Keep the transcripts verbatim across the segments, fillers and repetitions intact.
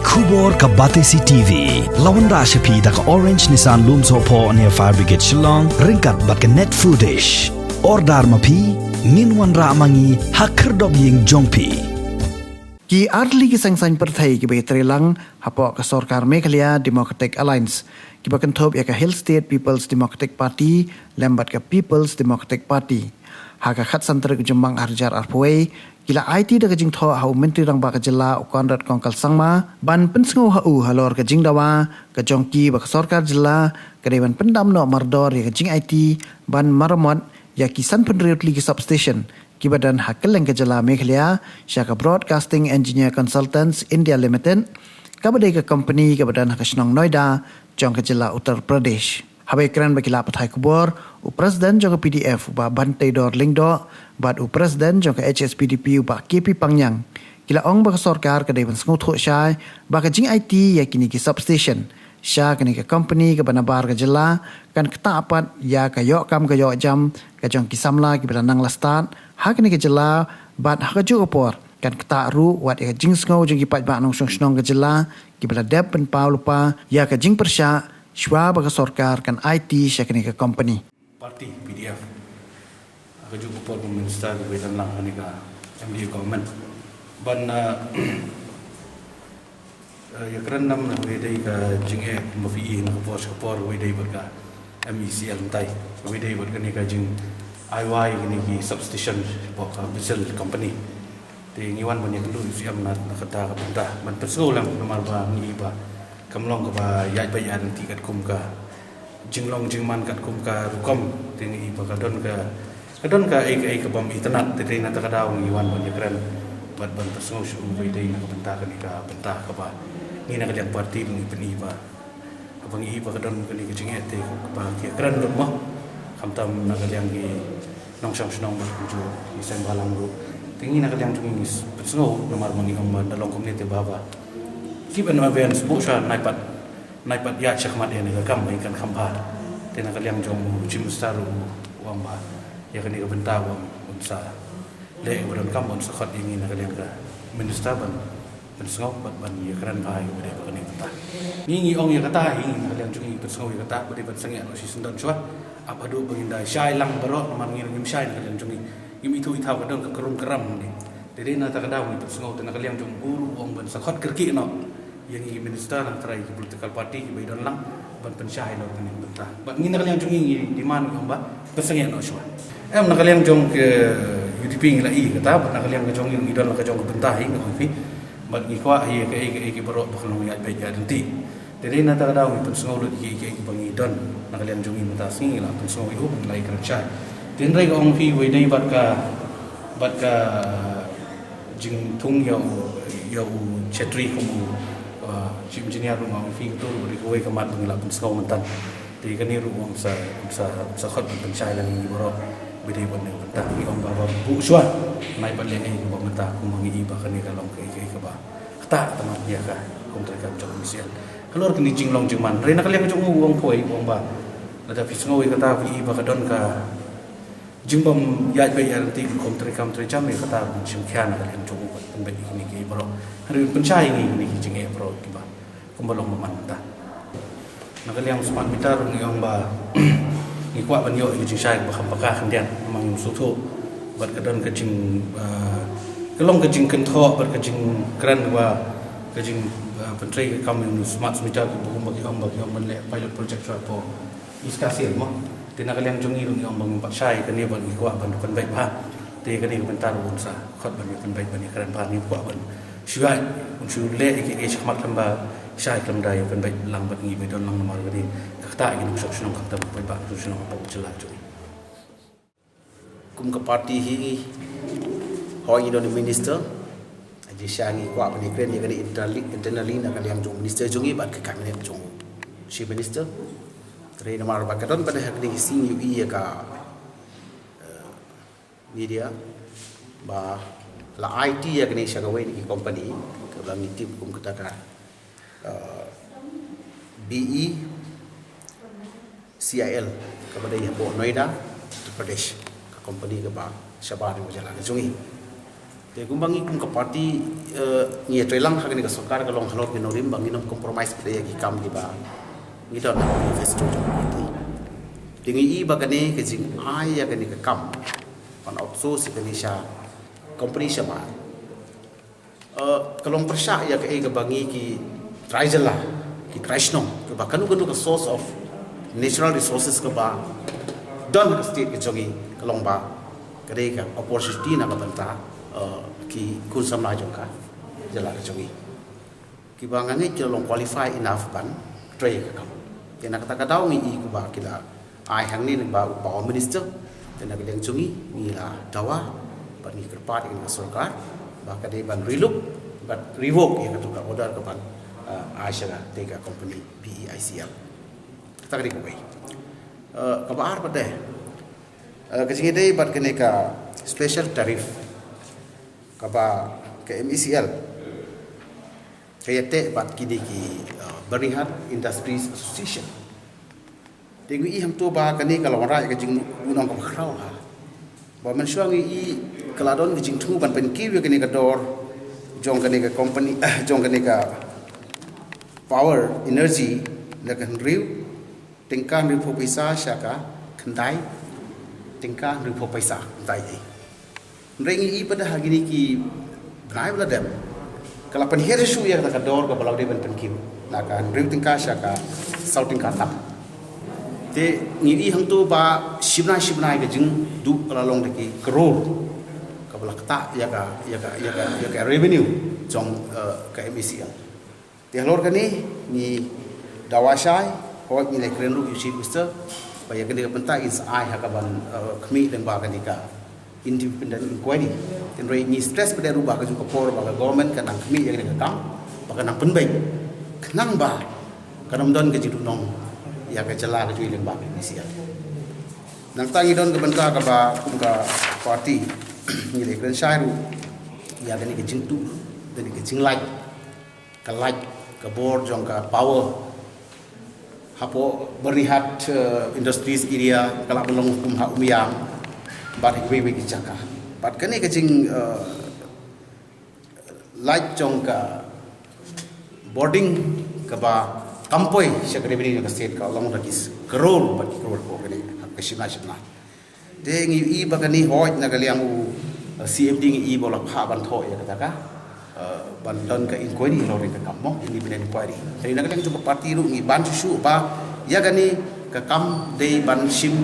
Khubor ka Batesi T V. La wanrah sha phi da ka Orange Nissan Lumsohphoh near Fire Brigade Shillong, ryngkat bad ka Net Foodish. Order ma phi, ngin wanrah ma ngi ha khyrdop ïing jong phi. Ki artylli ki seng saiñ pyrthei kiba ïatreilang hapoh ka sorkar Meghalaya Democratic Alliance, kiba kynthup ïa ka Hill State People's Democratic Party lem bad ka People's Democratic Party, ha ka khatsan tarik u Jymmang arhajar arphew wei, ki la aiti da ka jingthoh ha u Myntri Rangbah ka jylla u Conrad Kongkal Sangma ban pynsngew ha u halor ka jingdawa ka jong ki ba ka sorkar jylla ka dei ban pyndam noh mardor ïa ka jingaiti ban maramot ïa ki sanphew hynriew tylli ki substation kiba don ha kylleng ka jylla Meghalaya sha ka Broadcasting Engineer Consultants India Limited, kaba dei ka company kaba don ha ka shnong Noida jong ka jylla Uttar Pradesh. Haba ïakren bad ki lad pathai khubor, u President jong ka P D F u Bah Banteidor Lyngdoh bad u President jong ka H S P D P u Bah K P Pangñiang, ki la ong ba ka sorkar ka dei ban sngewthuh shai ba ka jingaiti ïa kine ki substation sha kane ka company kaba nabar ka jylla kan ktah pat ïa ka ïoh kam ka ïoh jam ka jong ki samla kiba la nang la stad ha kane ka jylla, bad ha kajuh ka por kan ktah ruh wat ïa ka jingsngew jong ki paidbah nongshong shnong ka jylla kiba la dep pynpaw lypa ïa ka jingpyrshah shuwa ba ka sorkar kan aiti sha kane ka company. Party P D F, ha kajuh ka por ba minister kiba ïadon lang kane ka M D A government, ban, uh, uh, ïakren nam na kawei dei ka jingeh kumba phi i na ka por sha ka por, kawei dei bad ka M E C L mynta, kawei dei bad kane ka jingai wai kane ki substation hapoh ka Bissell company. Te ngi wan ban ïakynduh ïa u C M na, na kata ka bynta ban pynsngew lem namar ba ngi i ba kam long kaba ïaid beit ïaid ryntih katkum ka jinglong jingman, katkum ka rukom. Te ngi i ba ka don ka, ka don ka ei ka ei ka bym itynnad, te dei na kata ka daw ngi wan ban ïakren bad ban pynsngew sha u ba dei na ka bynta kane ka bynta kaba ngi na ka liang party ngi pyn-i ba, haba ngi i ba ka don kane ka jingeh te kaba ki ïakren lut mo, khamtam na ka liang ki nongshong shnong bad kumjuh ki seng bhalang ruh. Te ngi na ka liang jong ngi ngi pynsngew namar ba ngi ong ba da long kumne te ba ba keep an abeyance, buh sha nai pat, nai pat ïaid shakhmat ïa kane ka kam ba ngi kan kham bha. Te na ka liang jong u Chief Minister u ong ba ïa kane ka bynta u ong un sa leh ba donkam un sa khot ïa ngi na ka liang ka minister ban pynsngew bad ban ïakren bha ïa u ba dei ba kane ka bynta. Ngi ngi ong ïa kata, ngi na ka liang jong ngi pynsngew ïa kata ba dei ban sangeh noh shisyndon shuwa. Ap haduh ba ngin da shai lang baroh namar ngi ngim shai na ka liang jong ngi. Ngim ithuh ithaw ka don ka karum karam ni. Te dei na kata ka daw ngi pynsngew te na ka liang jong u ruh u ong ban sa khot kyrkieh noh ïa ngi ki minister, nangta ïa ki political party kiba ïadon lang ban pynshai noh kane ka bynta. Bad ngi na ka liang jong ngi ngi demand ngi ong ba pynsangeh noh shuwa. Em, na ka liang jong ka U D P ngi la i kata, bad na ka liang ka jong ngi ngi don la ka jong ka bynta hi nga ong phi. Bad ngi kwah hi kaei kaei ki baroh ba kan long ïaid beit ïaid ryntih. Te dei na kata ka daw ngi pynsngew lut ïa kiei kiei kiba ngi don na ka liang jong ngi mynta sngi, ngi la pynsngew ïa u, ngi la ïakren shai. Te hynrei ka ong phi wei dei bad ka, bad ka jingthung ïa u, ïa u Chetri kum u, uh, Chief Engineer ruh nga ong phi kato ruh dei kawei ka mat ba ngi la pynsngew mynta. Te kane ruh ong sa, ong sa, ong sa khot ban pynshai lang ïa ngi baroh ba dei bad kane ka bynta. Ngi ong ba ba buh shuwa, nai pat leh ei kaba mynta kumba ngi i ba kane ka long kaei kaei kaba ktah tang ïa ka kum treikam jong M C L. Halor kane jinglong jingman, hynrei na ka liang jong u u ong poi, u ong ba lada phi sngew ïa kata phi i ba ka don ka jingbym ïaid beit ïaid ryntih kum treikam treijam, ïa kata ruh shim khia na ka liang jong u ban pynbeit ïa kine kiei baroh. Hynrei pynshai ïa ngi kine ki jingeh baroh kiba kumba long ba man mynta. Na ka liang smart meter ngi ong ba ngi kwah ban ïoh ïa ka jingshai ba kham paka khyndiat, namar ngim sngewthuh bad ka don ka jing, ah, ka long ka jingkynthoh bad ka jingkren ba ka jing, ah, pyntrei ka kam ïa u smart meter, kumba ki ong ba ki ong ban leh pilot project shuwa hapoh East Khasi Hills mo. Te na ka liang jong ngi ruh ngi ong ba ngim pat shai kane bad ngi kwah ban pynbeit bha. Te kane ka bynta ruh un sa khot ban ïa pynbeit ban ïa kren bha, ngi kwah ban shu ïaid, un shu leh ïa kiei kiei shakhmat khlem ba shai khlem da ïa pynbeit lang bad ngi ba don lang namar kane ka ktah ïa ki nongshong shnong khamtam ki paidbah nongshong shnong hapoh ka jylla jong ngi. Kum ka party hi, hooid ngi don i minister. Hynrei sha ngi kwah ban ïakren ïa kane internally, internally na ka liang jong u minister jong ngi bad ka cabinet jong u chief minister. Hynrei namar ba ka don pat ha kine ki sngi ngi ïohi ïa ka, eh, media ba la aiti ïa kane sha kawei na ki company kaba ngi tip kum kata ka, uh, B E C I L, kaba dei hapoh Noida, Uttar Pradesh, ka company kaba shabar na ka jylla ka jong ngi. Te kumba ngi kum ka party, eh, ngi ïatreilang ha kane ka sorkar ka long halor ki nongrim ba ngin ym compromise pat ïa ki kam kiba ngi don ha manifesto jong ka party. Te ngi i ba kane ka jingai ïa kane ka kam ban outsource ïa kane sha company shabar, eh, ka long pyrshah ïa kaei kaba ngi ki trai jylla, ki trai shnong, kaba kano kano ka source of natural resources kaba don ha ka state ka jong ngi, ka long ba ka dei ka opportunity na ka bynta, eh, ki khun samla jong ka jylla ka jong ngi, kiba nga ngeit ki la long qualify enough ban trei ka kam. Te na kata ka daw ngi i kumba ki la ai hangne lyngba u Power Minister. Te na ka liang jong ngi, ngi la dawa bad ngi kyrpad ïa ka sorkar ba ka dei ban relook bad revoke ïa kato ka order ka ban, eh, ai sha kata ka company P E I C L. Kata ka dei kawei. Eh, kaba ar pat de, eh, ka jingïadei bad kane ka special tariff kaba ka M E C L ka ïateh bad kine ki, eh, Byrnihat Industries Association. Te ngi i hangto ba kane ka la wanrah ïa ka jingduhnong kaba khraw ha. Ba mynshuwa ngi i ka la don ka jingthmu ban pynkiew ïa kane ka dor jong kane ka company, jong kane ka power energy na ka hynriew tyngka hynriewphew paisa sha ka khyndai tyngka hynriewphew paisa khyndai ei. Hynrei ngi i pat ha kine ki bnai ba la dep ka la pynhiar shuh ïa kata ka dor kaba la dei ban pynkiew na ka hynriew tyngka sha ka saw tyngka tam. Te ngi i hangto ba shibnai shibnai ka jingduh ka la long da ki klur kaba la ktah ïa ka, ïa ka, ïa ka, ïa ka revenue jong, eh, ka M E C L. Te halor kane ngi dawa shai, hooid ngi la kren ruh ïa u Chief Minister ba ïa kane ka bynta in sa ai ha ka ban, eh, khmih lyngba kane ka independent inquiry. Hynrei ngi stress pat ruh ba ka juh ka por ba ka government kan nang khmih ïa kane ka kam, ba kan nang pynbeit khnang ba kan ym don ka jingduhnong ïa ka jylla ka jong ngi lyngba ka M E C L. Nangta ngi don ka bynta kaba kum ka party ngi la kren shai ruh ïa kane ka jingtuh, kane ka jinglait, ka lait ka bor jong ka power hapoh Byrnihat, eh, Industries Area, ka la ban long kum ha Umiam bad ha kiwei kiwei ki jaka. Bad kane ka jing, eh, lait jong ka bording kaba kam poi sha ka revenue jong ka state ka long da ki klur bad ki klur hapoh kane ha ka shimla shimla. Te ngi i ba kane hooid na ka liang u, eh, C M D ngi i ba la phah ban thoh ïa kata ka, eh, ban don ka inquiry halor ïa ka kam mo, independent inquiry. Te na ka liang jong ka party ruh ngi ban shuh shuh ba ïa kane ka kam dei ban shim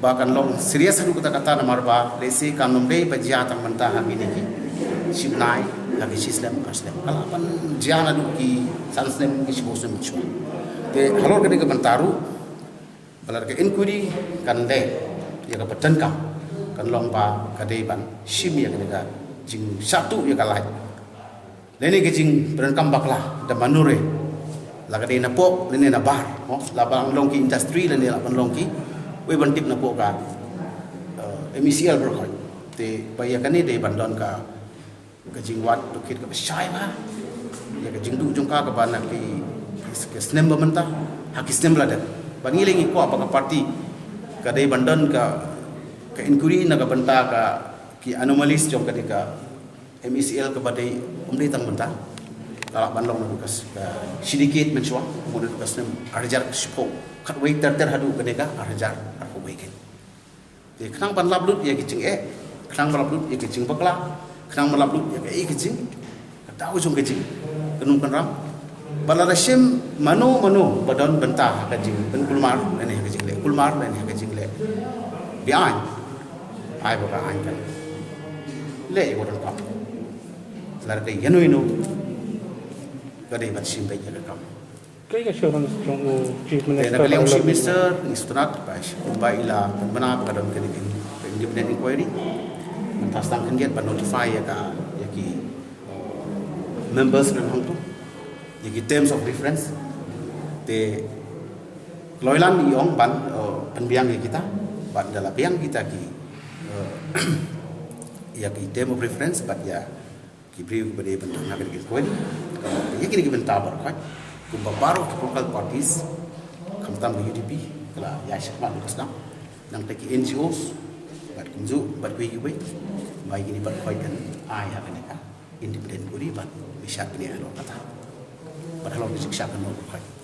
ba kan long serious haduh katta katta namar ba lehse kan ym dei ba jia tang mynta ha kine ki shibnai, ha ki shisnem ar snem, ka lah ban jia naduh ki san snem, ki shiphew snem shuwa. Te halor kane ka bynta ruh ba lada ka inquiry kan leh ïa ka pyndonkam, kan long ba ka dei ban shim ïa kane ka jingshah tuh ïa ka lait lane ka jingpyndonkam bakla da mano re, la ka dei napoh lane nabar, mo, la ban long ki industry lane la ban long kiwei ban tip napoh ka, eh, M E C L baroh khoit. Te ba ïa kane dei ban don ka ka jingwad tohkit kaba shai bha ïa ka jingduh jong ka kaba na ki, ki, ki snem ba mynta ha ki snem ba la dep. Ba ngi lei ngi kwah ba ka party ka dei ban don ka, ka inquiry na ka bynta ka ki anomalies jong kane ka M E C L kaba dei, ym dei tang mynta, ka lah ban long naduh ka, ka shi decade mynshuwa, kumno naduh ka snem ar hajar shiphew khatwei ter ter haduh kane ka ar hajar arphew wei keiñ. Te khnang ban lap lut ïa ki jingeh, khnang ban lap lut ïa ki jingbakla, khnang ban lap lut ïa kaei ka jing, ka daw jong ka jing, ka num ka nram. Ba lada shim mano mano ba don bynta ha ka jingpynkulmar lane ha ka jingleh kulmar lane ha ka jingleh beaiñ, ai ba ka aiñ kan leh ïa ka donkam. Lada ka ïano ïano ka dei ban shim beit ïa ka kam. Kaei ka assurance jong u Chief Minister? Te na ka liang u Chief Minister ngi sngewtynnat ba i la pynbna ba ka don kane ka independent inquiry. Mynta sdang khyndiat ban notify ïa ka, ïa ki members hangto ïa ki terms of reference. Te kloi lan i ong ban, eh, pynbiang ïa kita, bad da la biang kita ki, eh, ïa ki term of reference bad ïa ki briew kiba dei ban don ha kane ka inquiry. Ka mut ïa kine ki bynta baroh khoit kumba baroh ki political parties, khamtam ka U D P ka la ïaid shakhmat bad ka sdang, nangta ki N G Os, Bad kumjuh bad kiwei kiwei ba kine ki pyrkhat kan ai ha kane ka independent body ban bishar bniah halor kata, bad halor ki jingshah ban nongpyrkhat.